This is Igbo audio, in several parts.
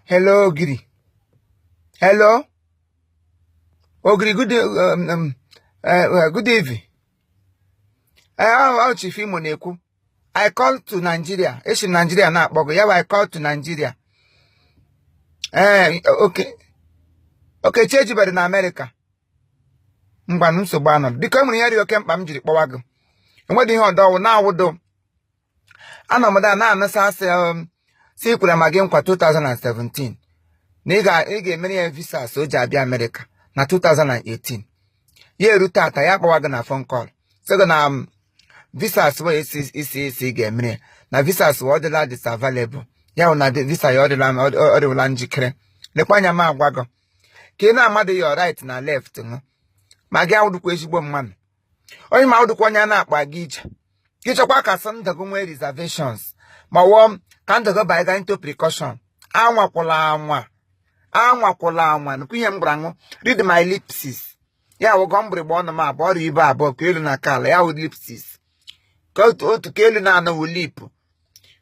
Hello, Ogiri. Hello, Ogiri. Good evening. Ọ Chief Imo na-ekwu. I call to Nigeria. Esi m Nigeria na-akpọ gị. Ya bụ, I call to Nigeria. Ee, okay. Okay, chi ejibere na Amerịka. Ngwanụ, nsogbu anọdụ. Biko, e nwere ihe dị oke mkpa m jiri kpọwa gị. Enwedị ihe ọdọ ọwụ na-awụdo. Anọ m da na-anụsa asị si ikwere ma gị nkwa 2017 na ị ga-emere ya visa so o ji abịa Amerịka na 2018. Ya erute ata, ya akpọwa gị na phone call, sị gị na visas wee isi isi ị ga-emere ya na visas ọ dịla disavailable. Ya bụ na visa ya ọ dịwala njikere. Lekwa anya, m agwa gị ka ị na-amadụ ya right na left ṅụ ma gị awụdụkwa ezigbo mmadụ, onye ma awụdụkwa onye a na-akpa gị ije. Gị chọkwa ka sị ndụ gị nwee reservations ma wụọ ka ndụ gị banye into precaution. Anwakwụla anwa, anwakwụla anwa. Nnukwu ihe m gwara ṅụ, read my lips. Ya wụgọ mgbịrịgba ọnụ m abụọ, ọrịa ibe abụọ ka elu na ka ala. Ya wụ lips ka otu otu ka elu na-anọ wụ lip,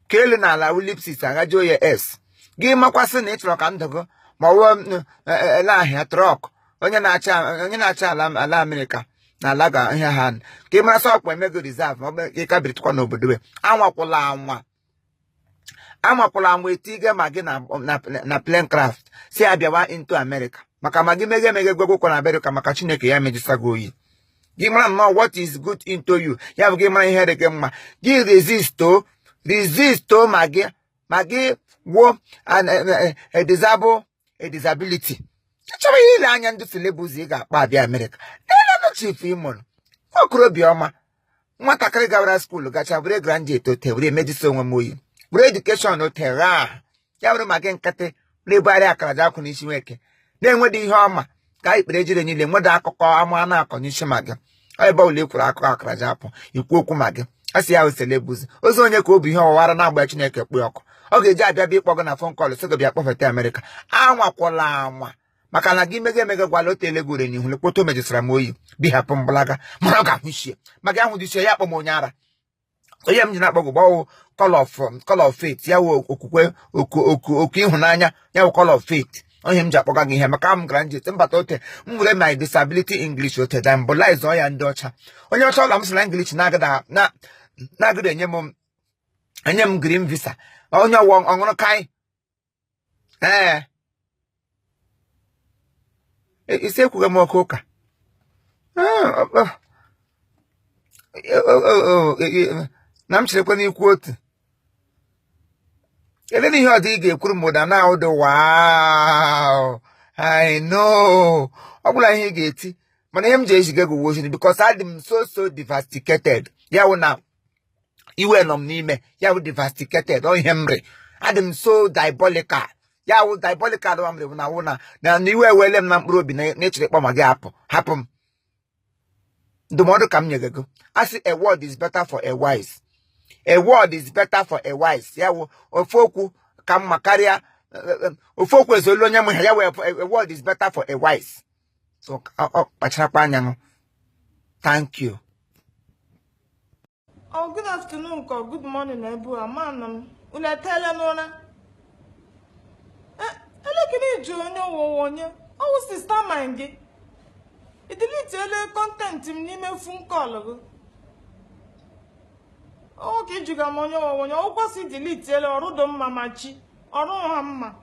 ka elu na ala wụ lips, aghajuo ya s. Gị makwasị na ị chọrọ ka ndụ gị ma ọ wụọ ele ahịa truck, onye na-achị ala Amerịka na ala ga ihe ha ka ị mara sọ ọkpa eme gị reserve ma ọ bụ ka ị ka biritụkwa n'obodo we. Anwakwụla anwa, anwakwụla anwa etige ma gị na plane craft si abịawa into America, maka ma gị mege emege gwegwekwa na America, maka Chineke ya mejisa gị oyi. Gị mara nnọọ what is good into you. Ya bụ, gị mara ihe dị gị mma, gị resist o, resist o, ma gị gwuo a disable, a disability. Chọrọ ihe ile anya ndị celebs ị ga-akpọ abịa Amerịka. Lelenụ Chief Imo, okorobịa ọma, nwatakịrị gawara school gacha were graduate ote were emejisi onwe m oyi, were education ote ghaa ya bụrụ ma gị nkịtị na-ebugharị akara ji akwụ n'isi nweke na-enwedị ihe ọma ka ikpere jire niile nweda akụkọ ama a na-akọ n'isi ma gị. Ebe ọbụla ekwuru akụkọ akara ji apụ ikwu okwu ma gị a sị ya hụ celebs ozi onye ka obi ihe ọwara na-agba Chineke kpụ ọkụ. Ọ ga-eji abịa bịa ịkpọ gị na phone call, sị gị bịa kpọfeta Amerịka. Anwakwụla anwa, maka na gị mege emege gwala otu ele gị ure n'ihu. Lekpọta o mejisara m oyi, bihapụ mgbalaga mana ọ ga-ahụ ichie maka ahụ dị ichie ya akpọ m onye ara. Onye m ji na-akpọ gị gbawo call of faith, ya wụ okwukwe, oku oku oku ịhụnanya, ya wụ call of faith. Onye m ji akpọga gị ihe maka m gara nje mbata ote m were my disability English ote diabolize ya ndị ọcha. Onye ọcha ọla m sị na English na-agada enye m green visa. Onye ọwọ ọṅụrụ kai ee isi ekwughị m oke ụka. Na m cherekwa n'ikwu otu ele na ihe ọdị ị ga-ekwuru m ụda na ụdị. Wow, I know ọ bụla ihe ị ga-eti, mana ihe m ji eziga gị uwe ojii because adị m so so devastated. Ya wụ na iwe nọ m n'ime, ya wụ devastated. Ọ ihe m rị, adị m so diabolical. Ya wụ diabolical m rị bụ na wụ na iwe ewele m na mkpụrụ obi na ịchịrị ịkpọ ma gị hapụ hapụ m. Ndụmọdụ ka m nyere gị. A sị a word is better for a wise, a word is better for a wise. Ya wụ ofu okwu ka mma karịa ofu okwu ezolu onye mụ ya. Wụ a word is better for a wise. So ọ kpacharakwa anya ṅụ. Thank you. Oh, good afternoon ka good morning ebe a ma m unu eteela n'ụra. Elekere iji onye ọwụwa onye ọwụ sister mine gị i delete contact m n'ime phone call gị. Ọ ka ijuga m onye ọwụwa onye ọwụkwasị delete ọrụ dị mma ma chi ọrụ ha mma.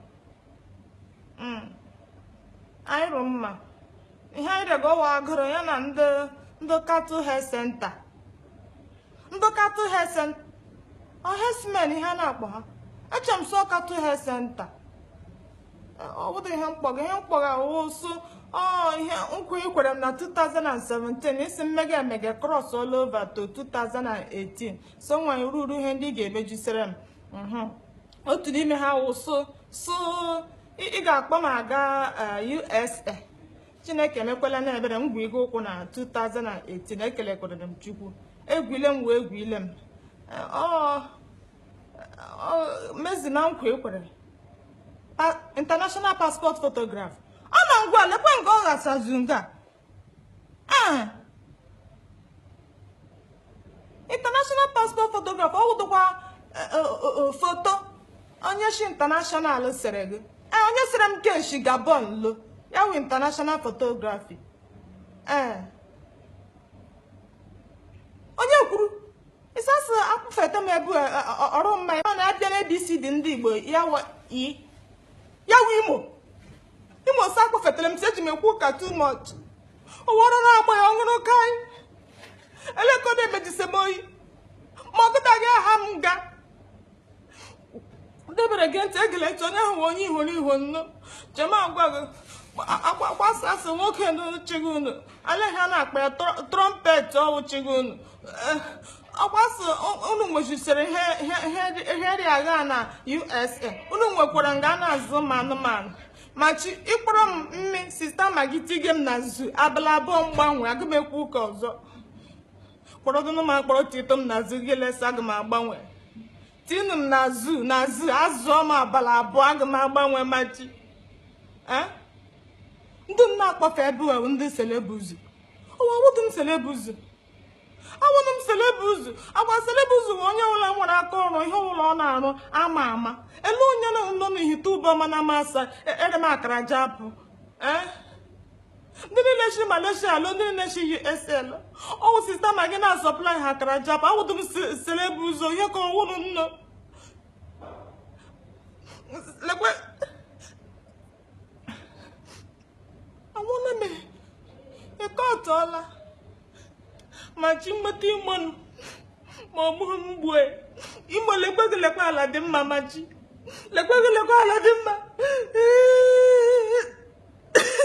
Anyị rụ mma ihe anyị rego ọwa agụrụ ya na ndị cattle health center, ndị cattle health center, ọ herdsmen ihe a na-akpọ ha. Eche m sọ cattle health center. Ọ bụdị ihe mkpọga, ihe mkpọga wụ so ọ ihe nkwa i kwere m na 2017, isi mmega emege cross all over to 2018. So nwanyị ruru ihe ndị ị ga-emejusere m. Otu n'ime ha wụ so ị ga-akpọ m aga USA. Chineke emekwela na ebere m gwu ige ụkwụ na 2018. Ekelekwara m Chukwu, egwile m wee egwile m. Ọ mezi na nkwa ekwere international passport photograph ọ na ngwa lekwe nga ọ ghasazu nga. Ee, international passport photograph ọ wụdụkwa foto onye shi international sere gị. Ee, Onye sịrị m keshi Gabon lo ya wụ international photography. Ee, onye kwuru ịsasị akpụfeta m ebe ọrụ mma ya na-abịa na ABCD ndị Igbo ya wụ ya wụ Imo. Imo sị akpụfetara m si eji m ekwu ụka too much. Ụwọrọ na-agba ya ọṅụrụ kai elekọta emejise m oyi ma ọ gụtaghị aha m ga debere gị ntị egele ntị. Onye ahụ onye ihoro iho nnu jem agwa gị gbasasị nwoke chighị unu aleghị a na-akpa ya trumpet ọwụ chighị unu ọgbasị unu nwechisiri ihe dị agha na USA. Unu nwekwara nga a na-azụ ma anụmanụ ma chi ịkpọrọ m mmi sista magi tige m na zoo abalị abụọ mgbanwe aga m ekwu ụka ọzọ. Kpọrọdụnụ m akpọrọ tito m na zoo gị lesa aga m agbanwe. Tinu m na zoo na zoo azụọ m abalị abụọ aga m agbanwe machi. Ndị m na-akpọfe ebe ndị selebuzu ụwa awụdụ m selebuzu awụdụ m selebuzu agwa selebuzu bụ onye ọbụla nwere aka ọrụ ihe ọbụla ọ na-arụ ama ama elu onye nọ n'ihite ụbọma na amasị ere m akara japụ. Ndị niile si Malaysia alụ, ndị niile si USA alụ, ọwụ sista ma gị na-asọplai ha akara japụ. Awụdụ m selebuzu ihe ka ọwụrụ nnu lekwe anwụna m eke ọtọọla ma chi nweta imo ma ọ bụghị m gbue imo. Lekwe gị lekwe ala dị mma ma chi lekwe gị lekwe ala dị mma.